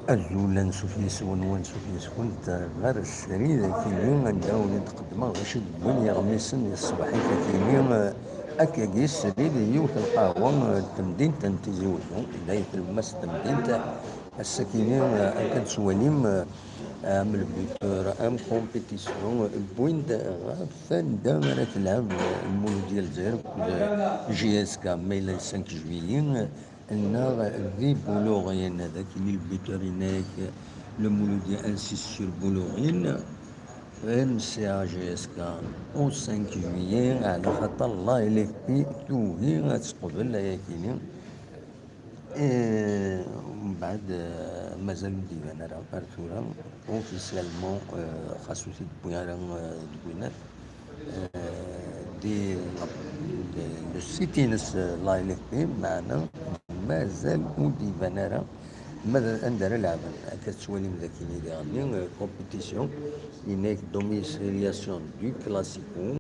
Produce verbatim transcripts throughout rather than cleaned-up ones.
Azul, ansuf yes-wen, wansuf yes-went ɣer srid akini anda ur d-qeddmeɣ d acu d-wwin yiɣmisen i ṣṣbeḥ-ik akini, akkagi srid yiwet lqahwa n temdint n Tizi Wezzu, d ay tlemmast n temdint. Ass-akini akka d-twalim am lbuteur, am compétition, wwin-d ɣef anda ara telɛeb Lmuludya n Lezzayer akked J S K, ma yella cinq juillet, neɣ di Boulogne, d akken i lbuteur yenna-yak, le Muludi insiste sur Boulogne, M C A J S K au cinq juillet, ɛla xaṭer la L F P tugi ad teqbel ayakini. Eh, mbeɛd, eh, mazal ur d-iban ara ar tura, officiellement, eh, xas ur t-id-wwi ara, eh, deg winat. Eh, di, di, di site-ines, eh, la L F P, meɛna mazal ur d-iban ara ma d anda ara leɛben. Akka tettwalim d akken i diɣenni, eh, compétition, yenna-yak domiciliation du Classico,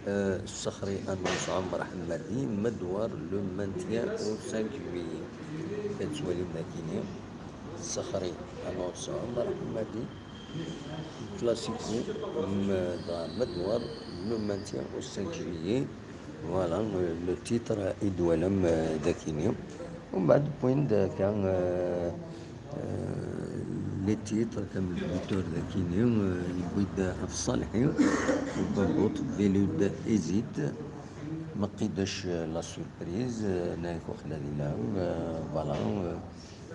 eh, Sexri annonce Ɛmer Ḥemmadi, Medwar le maintien au cinq juillet. Akka tettwalim d akini, Sexri annonce Ɛmer Ḥemmadi, Classico, m-, dɣa Medwar, le maintien au cinq juillet. Voilà, euh, le titre i d-twalam, euh, d akini. Umbeɛd wwin-d akka, euh, euh, les titres, comme le buteur d akini, euh, yewwi-d ɣef Ṣalḥi, Bambuṭ, Velud, Ezid, Meqqidac, euh, la surprise, euh, Naïk Oxlad ilɛeb, euh, voilà, euh,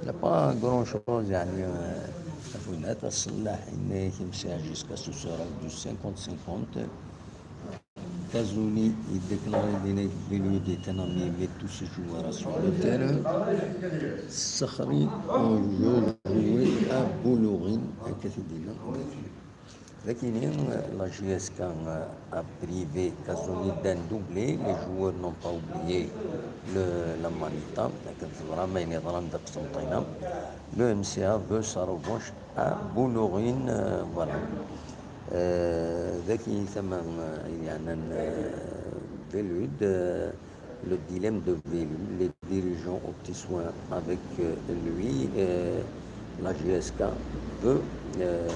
Il n'y a pas grand chose, يعني, euh, à Fouinat, Salah, il est M C A jusqu'à ce soir du cinquante cinquante. Kazuni, il déclare il est venu de Tanami, met tous ses joueurs sur le terrain. Sakhri, on joue à Boulourine, à Kafidina. Lakini, la J S K a privé Kazuni d'un doublé, les joueurs n'ont pas oublié le, la Manita, akken teẓram ayen yeḍran deg Qsenṭina. Le M C A veut sa revanche à Boulourine, euh, voilà. Euh, daki tama, euh, yeɛnan, euh, Velud, euh, le dilemme de Velud, les dirigeants optent soit avec, euh, lui, euh, la J S K veut, euh,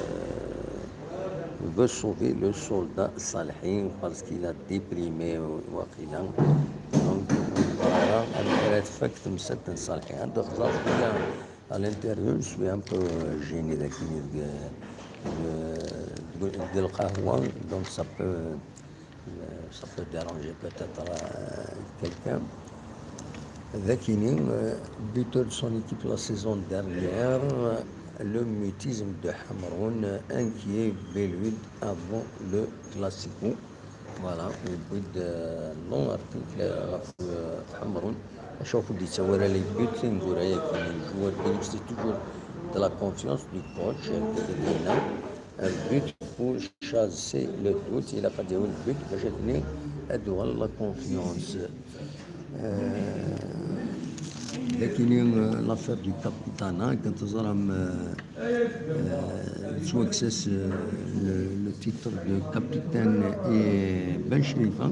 veut sauver le soldat Salhi parce qu'il a déprimé, euh, waqila. Donc, voilà, amek ara tfak temsalt n Salhi. Anda xẓer fell-i à l'interview, je suis un peu, euh, gêné d'ailleurs, euh, de, de, de le qahwa, donc ça peut Euh, ça peut déranger peut-être, euh, quelqu'un. Dakini, euh, buteur de son équipe la saison dernière, euh, le mutisme de Hamroun, euh, inquiet Bellude avant le Classico. Voilà, et puis de long article, euh, Hamroun. Je trouve que c'est les buts, c'est toujours, il bénéficie toujours de la confiance du coach, euh, qui est là. Un but pour chasser le doute, il a pas dit un but, باش تني أدوى la confiance. Euh, لكن, euh, l'affaire du capitana, كنت زرم, euh, euh, سواكسس, euh, le, le titre de capitaine et Ben Cherifa.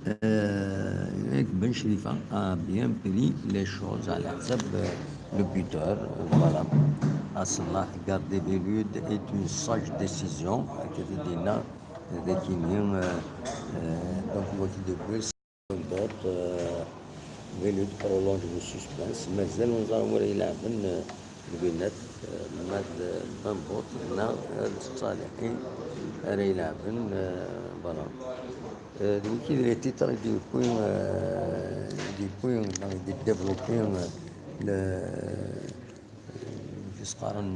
Euh, Ben Cherifa a bien pris les choses على حساب, euh, le buteur, euh, voilà. Salah garder Bellude est une sage décision, كتدينا ذكيني, euh, euh, donc, moi qui de plus, d'autres, euh, Bellude prolonge le suspense, mais زال نزار ولا يلعبن, euh, البنات, euh, ماد بامبوط هنا, euh, الصالحين راه يلعبن, euh, voilà. Euh, donc, il était très depuis, euh, depuis, euh, développé, euh, le, euh,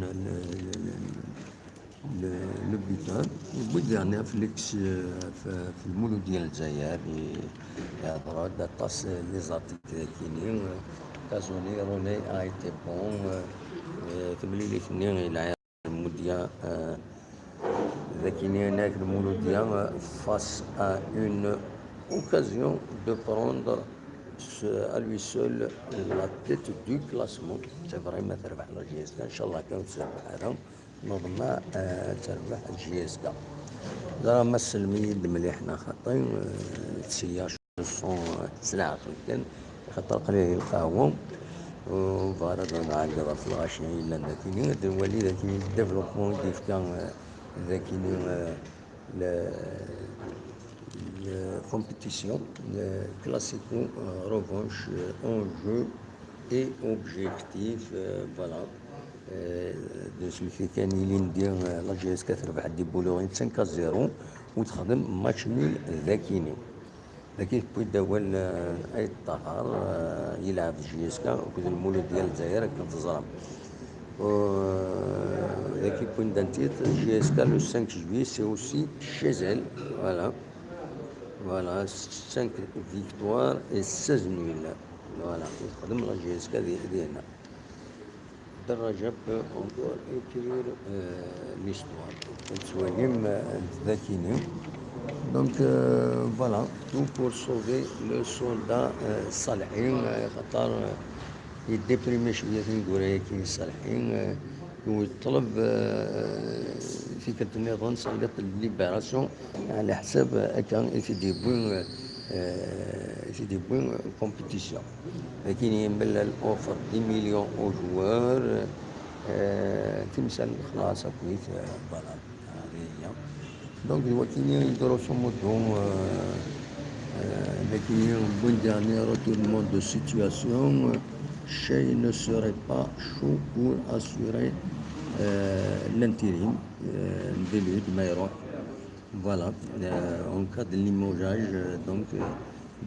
le, le, le, le, le buteur. Oui, dernier, Félix, euh, في, في المولودية الجزائر, يهضروا هذا طاس les articles كاينين, euh, Kazuni, Rooney a été bon, euh, euh, تمليلي كاينين يلعب المولودية, euh, ذاكيني هناك المولودية, euh, face à une occasion de prendre ce, à lui seul la tête du classement. C'est vrai, ما تربح la J S K, إن شاء الله كان تربح هذا. نظن, آه، تربح J S K. لا، ما سلمي مليح، نا خاطي, آه، تسيا شو سون، آه، تسلع كان، خاطر قليل القهوة. Ur bɣiɣ ara ad nɛeggeḍ ɣef lɣaci yellan dakini, ad nwali dakini le développement i d-yefka, eh, dakini, eh, le, le compétition, le classico, eh, revanche, eh, enjeu et objectif, eh, voilà. Eh, d asmekti kan ilindi, eh, la J S K terbeḥ Dibuluɣin cinq à zéro, u texdem match nul dakini. Dagi tewwi-d awal, eh, Ayt Ṭaher, eh, yelɛeb J S K akked Lmulud deg Lezzayer, akken teẓram. Euh, dagi wwin-d un titre, J S K le cinq juillet, c'est aussi chez elle. Voilà. Voilà, cinq victoires et seize nuls. Voilà, texdem la J S K di, dinna. Dda Rajab peut encore écrire, euh, l'histoire. Tettwalim, euh, dakini. Donc, euh, voilà, tout pour sauver le soldat, euh, Salhi, euh, xaṭer, euh, yeddiprimi cwiya tineggura-agi Salhi, euh, u yeṭleb, euh, tikkelt nniḍen, ṣṣendiq n libération, ɛla ḥsab, euh, akka i t-id-yewwi, euh, euh, i t-id-yewwi, euh, compétition. Lakin yemlal offre dix millions aux joueurs, euh, timsal xlaṣ akkit, euh, voilà, هذه هي. Donc, d wakini, grosso modo, euh, euh, d wakini, bon, dernier retournement de situation, euh, Chay ne serait pas chaud pour assurer, euh, l'intérim, euh, Belud ma iruḥ. Voilà, euh, en cas de limogeage, euh, donc, euh,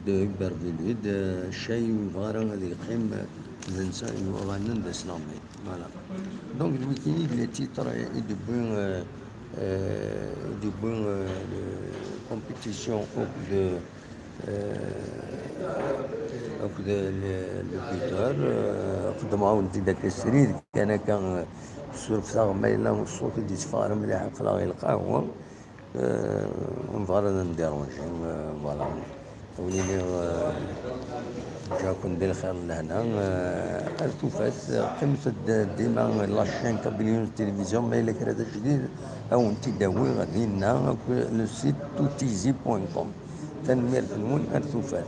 de Hubert Belud, euh, Chay ur yebɣi ara ad yeqqim, euh, d netta i yuɣalen d aslamay. Voilà. Donc, d wakini i d les titres i d-yewwi, euh, euh, i d-yewwi, euh, le compétition akked, euh, akked le, le buteur, euh, qeddmeɣ-awen-d-id akka srid, kan akka, euh, surfeɣ ma yella ṣṣut i d-yetteffeɣ ara mliḥ, aql-aɣ i lqahwa. Euh, ur nebɣi ara ad ndirunji, euh, voilà. Win-nni, euh, ǧǧa-ken di lxir d lehna, euh, ar tufat, euh, qqimet-d dima la chaîne Kabylie News Télévision, ma yella kra d ajdid, ad wen-t-id-awiɣ dinna, akked le site toutizi point com. Tanemmirt-nwen, ar tufat.